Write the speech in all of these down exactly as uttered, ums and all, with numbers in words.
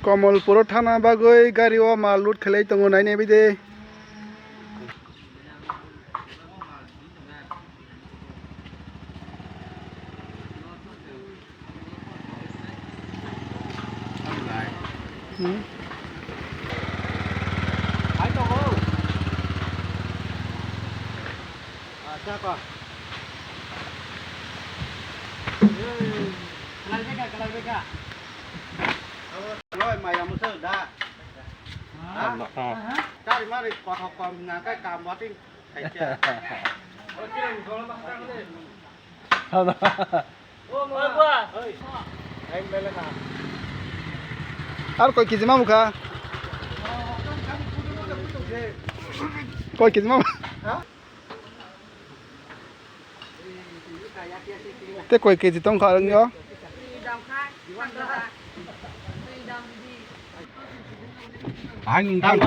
Komolpuro thana bagwi gari o mal load khlai tongo, nainai bide. Hmm. Loi maya musa da. Ha? Chari mari kothok kom na kai kam wating. Ar koi kiji mamu kha? Koi kiji mamu? Te koi kiji tong kha ang yo? Ang tang.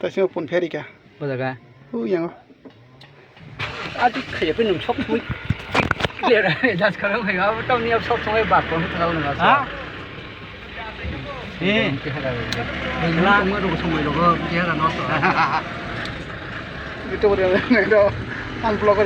Taising pun pheri kha. Bo jaga. Hu yang. Ati khaya pe nung sok mui. Lera das khara khaya abo tong ni sok sok ba kon khara nung asa. Ha? Eh. Nung sok mui rok sok mui rok ke hara no so. Itu dia nang do. Ang vlog.